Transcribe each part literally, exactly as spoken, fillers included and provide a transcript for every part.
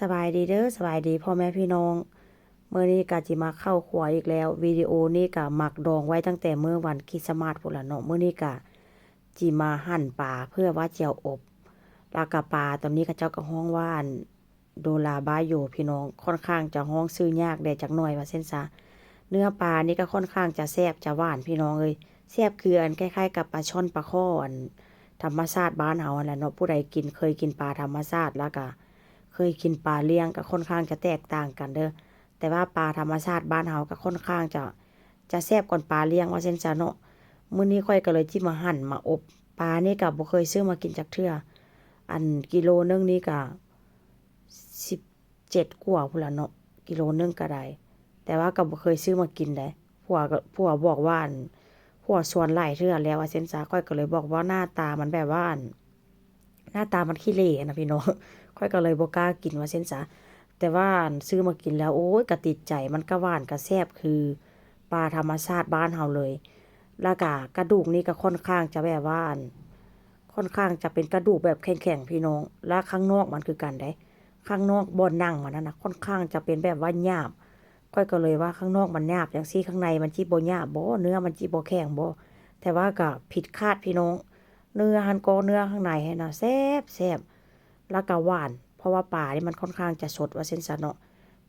สบายดีเด้อ สบายดีพ่อแม่พี่น้อง มื้อนี้ก็จิมาเข้าครัวอีกแล้ว วิดีโอนี้ก็หมักดองไว้ตั้งแต่มื้อวันคริสต์มาสพู้นล่ะเนาะ มื้อนี้ก็จิมาหั่นปลาเพื่อว่าจะเอาอบ แล้วก็ปลาตอนนี้เขาเจ้าก็ฮ้องว่าอัน โดราบาโย พี่น้อง ค่อนข้างจะฮ้องชื่อยากแด่จักหน่อยว่าซั่นซะ เนื้อปลานี่ก็ค่อนข้างจะแซ่บจะหวานพี่น้องเอ้ย แซ่บคืออันคล้ายๆกับปลาช่อนปลาข้ออันธรรมชาติบ้านเฮาหั่นล่ะเนาะ ผู้ใดกิน เคยกินปลาธรรมชาติ แล้วก็เคยกินปลาเลี้ยงก็ค่อนข้างจะแตกต่างกันเด้อ แต่ว่าปลาธรรมชาติบ้านเฮาก็ค่อนข้างจะ จะแซ่บกว่าปลาเลี้ยงว่าซั่นซะเนาะ มื้อนี้ข้อยก็เลยจิมาหั่นมาอบ ปลานี่ก็บ่เคยซื้อมากินจักเทื่อ อันกิโลหนึ่งนี่ก็สิบเจ็ดกว่าพู้นล่ะเนาะ กิโลหนึ่งก็ได้ แต่ว่าก็บ่เคยซื้อมากินเด้ ผัวก็ ผัวบอกว่าอัน ผัวชวนหลายเทื่อแล้วว่าซั่นซะ ข้อยก็เลยบอกว่าหน้าตามันแบบว่าอัน หน้าตามันขี้เหร่นะพี่น้อง ข้อยก็เลยบ่กล้ากินว่าซั่นซะ แต่ว่าอันซื้อมากินแล้ว โอ๊ย ก็ติดใจ มันก็หวานก็แซ่บคือปลาธรรมชาติบ้านเฮาเลย แล้วก็กระดูกนี่ก็ค่อนข้างจะแบบว่าอัน ค่อนข้างจะเป็นกระดูกแบบแข็งๆพี่น้อง แล้วข้างนอกมันคือกันเด้ ข้างนอกบ่อนหนังมันหั่นน่ะ ค่อนข้างจะเป็นแบบว่าหยาบ ข้อยก็เลยว่าข้างนอกมันหยาบจั่งซี้ ข้างในมันจิบ่หยาบบ่ เนื้อมันจิบ่แข็งบ่ แต่ว่าก็ผิดคาดพี่น้อง เนื้อหั่นก็เนื้อข้างในหั่นน่ะแซ่บๆ แล้วก็หวาน เพราะว่าปลานี่มันค่อนข้างจะสดว่าซั่นซะเนาะ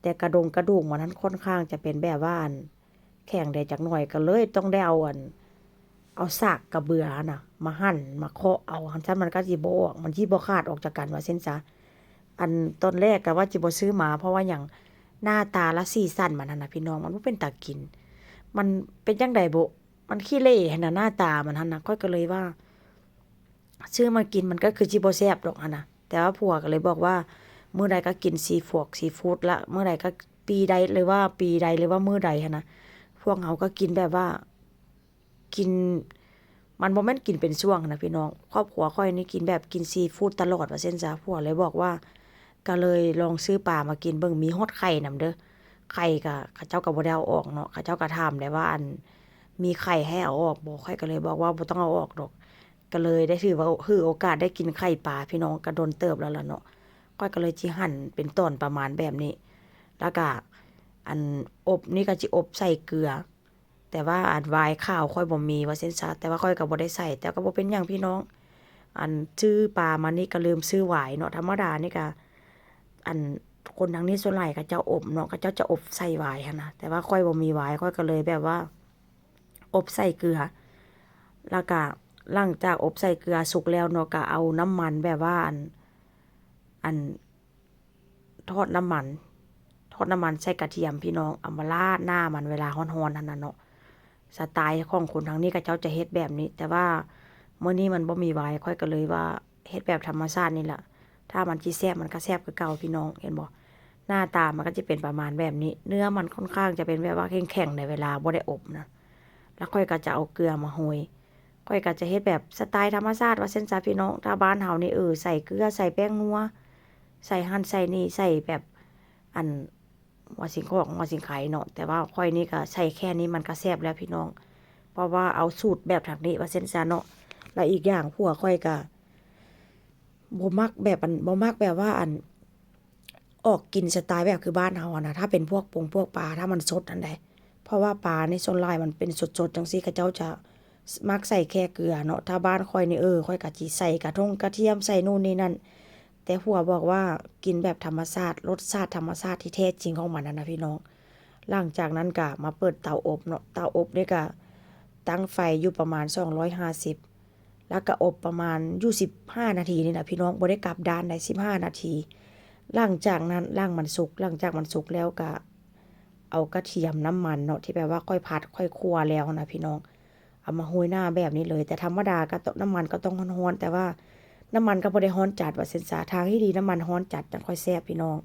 แต่กระดงกระดูกมันหั่นค่อนข้างจะเป็นแบบว่าอัน แข็งแด่จักหน่อย ก็เลยต้องได้เอาอัน เอาสากกระเบือหั่นน่ะ มาหั่นมาเคาะเอา หั่นซั้นมันก็สิบ่ออก มันสิบ่ขาดออกจากกันว่าซั่นซะ อันตอนแรกก็ว่าสิบ่ซื้อมา เพราะว่าหยัง หน้าตาและสีสันมันหั่นน่ะพี่น้อง มันบ่เป็นตากิน มันเป็นจั่งใดบุ มันขี้เหร่หั่นน่ะ หน้าตามันหั่นน่ะ ข้อยก็เลยว่า ซื้อมากินมันก็คือสิบ่แซ่บดอกหั่นน่ะ แต่ว่าผัวก็เลยบอกว่า มื้อใดก็กินซีฟวกซีฟู้ดละ มื้อใดก็ปีใด หรือว่าปีใด หรือว่ามื้อใดหั่นน่ะ พวกเฮาก็กินแบบว่า กิน มันบ่แม่นกินเป็นช่วงหั่นน่ะพี่น้อง ครอบครัวข้อยนี่กินแบบกินซีฟู้ดตลอดว่าซั่นซะ ผัวเลยบอกว่า ก็เลยลองซื้อปลามากินเบิ่ง มีฮอดไข่นำเด้อ ไข่ก็ เขาเจ้าก็บ่ได้เอาออกเนาะ เขาเจ้าก็ถามได้ว่า อัน มีไข่ให้เอาออกบ่ ข้อยก็เลยบอกว่าบ่ต้องเอาออกดอก ก็เลยได้ถือว่า ถือโอกาสได้กินไข่ปลาพี่น้อง ก็โดนเติบแล้วล่ะเนาะ ข้อยก็เลยสิหั่นเป็นตอนประมาณแบบนี้ แล้วก็ อันอบนี่ก็สิอบใส่เกลือ แต่ว่าอันไวน์ขาวข้อยบ่มีว่าซั่นซะ แต่ว่าข้อยก็บ่ได้ใส่ แต่ก็บ่เป็นหยังพี่น้อง อันซื้อปลามานี่ก็ลืมซื้อไวน์เนาะ ธรรมดานี่ก็ อันคนทางนี้ส่วนหลายเขาเจ้าอบเนาะ เขาเจ้าจะอบใส่ไวน์หั่นน่ะ แต่ว่าข้อยบ่มีไวน์ ข้อยก็เลยแบบว่า อบใส่เกลือ แล้วก็หลังจากอบใส่เกลือสุกแล้วเนาะ ก็เอาน้ำมันแบบว่าอัน อัน ทอดน้ำมัน ทอดน้ำมันใส่กระเทียมพี่น้อง เอามาราดหน้ามันเวลาร้อนๆหั่นน่ะเนาะ สไตล์ของคนทางนี้เขาเจ้าจะเฮ็ดแบบนี้ แต่ว่ามื้อนี้มันบ่มีไวน์ ข้อยก็เลยว่าเฮ็ดแบบธรรมชาตินี่ล่ะ ถ้ามันสิแซ่บมันก็แซ่บคือเก่าพี่น้อง เห็นบ่ หน้าตามันก็จะเป็นประมาณแบบนี้ เนื้อมันค่อนข้างจะเป็นแบบว่าแข็งๆ ในเวลาบ่ได้อบนะ แล้วข้อยก็จะเอาเกลือมาโรย ข้อยก็จะเฮ็ดแบบสไตล์ธรรมชาติว่าซั่นซะพี่น้อง ถ้าบ้านเฮานี่ เออ ใส่เกลือ ใส่แป้งนัว ใส่หั่นใส่นี่ ใส่แบบ อัน หัวสิงคอก หัวสิงไคเนาะ แต่ว่าข้อยนี่ก็ใส่แค่นี้มันก็แซ่บแล้วพี่น้อง เพราะว่าเอาสูตรแบบทางนี้ว่าซั่นซะเนาะ แล้วอีกอย่างผัวข้อยก็บ่มักแบบอัน บ่มักแบบว่าอัน ออกกินสไตล์แบบคือบ้านเฮาอะนะ ถ้าเป็นพวกปงพวกปลา ถ้ามันสดหั่นใด เพราะว่าปลานี่ส่วนหลายมันเป็นสดๆจั่งซี้ เขาเจ้าจะมักใส่แค่เกลือเนาะ ถ้าบ้านข้อยนี่ เออ ข้อยก็สิใส่กระท่งกระเทียม ใส่นู่นนี่นั่น แต่ผัวบอกว่ากินแบบธรรมชาติ รสชาติธรรมชาติที่แท้จริงของมันหั่นนะพี่น้อง หลังจากนั้นก็มาเปิดเตาอบเนาะ เตาอบนี่ก็ตั้งไฟอยู่ประมาณสองร้อยห้าสิบ แล้วก็อบประมาณอยู่สิบห้านาทีนี่แหละพี่น้อง บ่ได้กลับด้านใด สิบห้านาที หลังจากนั้น หลังมันสุก หลังจากมันสุกแล้วก็เอากระเทียม น้ำมันเนาะ ที่แบบว่าค่อยผัดค่อยคั่วแล้วนะพี่น้อง เอามาโรยหน้าแบบนี้เลย แต่ธรรมดาก็ต้อง น้ำมันก็ต้องร้อนๆ แต่ว่าน้ำมันก็บ่ได้ร้อนจัดว่าซั่นซะ ทางที่ดีน้ำมันร้อนจัดจั่งค่อยแซ่บพี่น้อง